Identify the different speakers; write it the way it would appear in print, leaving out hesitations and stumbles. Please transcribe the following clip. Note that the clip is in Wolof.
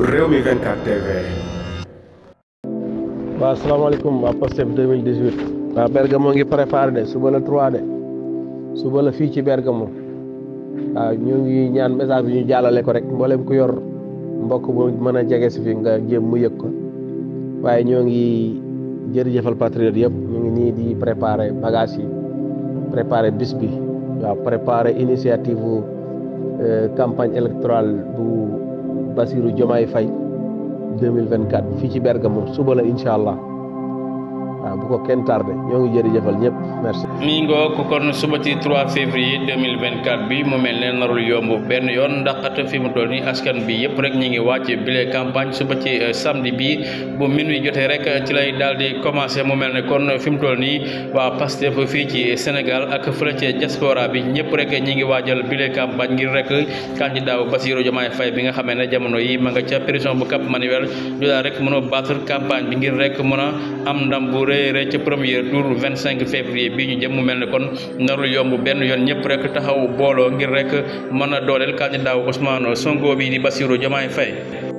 Speaker 1: Rewmi 24 TV.
Speaker 2: waaw asalaamaaleykum waa Pastef 2018 waaw Bergamo ngi préparé de suba la 3 de suba la fii ci Bergamo waaw ñu ngi ñaan message bi ñu jàllale ko rek mboolem ku yor mbokk bu mën a jege si fi nga jéem mu yëg ko waaye ñoo ngi jërëjëfal patriote yëpp ñu ngi nii di préparé bagage yi préparé bis bi waaw préparé initiative campagne électorale bu Bassirou Diomaye Faye 2024 fii ci Bergamo suba la incha allah waaw bu ko kenn tardé ñoo ngi jërëjëfal ñëpp merci.
Speaker 3: mi ngoo ko kon suba ci 3 février 2024 bi mu mel ne narul yomb benn yoon ndax fi mu toll nii askan bi yëpp rek ñi ngi wàcc bile campagne suba ci samedi bi bu minuit jotee rek ci lay daal di commencé mu mel ne kon fi mu toll nii waa Pastef fii ci Sénégal ak fële ci diaspora bi ñëpp rek ñi ngi waajal bile campagne ngir rek candidat Bassirou Diomaye Faye bi nga xamee ne jamono yi ma nga ca prison bu Cap Manuel ñu daal rek mën a battre campagne bi ngir rek mën a am ndam bu rëy ci premier tour 25 février bi ñu jëm mu mel ne kon narul yomb benn yoon ñëpp rek taxaw booloo ngir rek mën a dooleel candidat Ousmane Sonko bi di Bassirou Diomaye Faye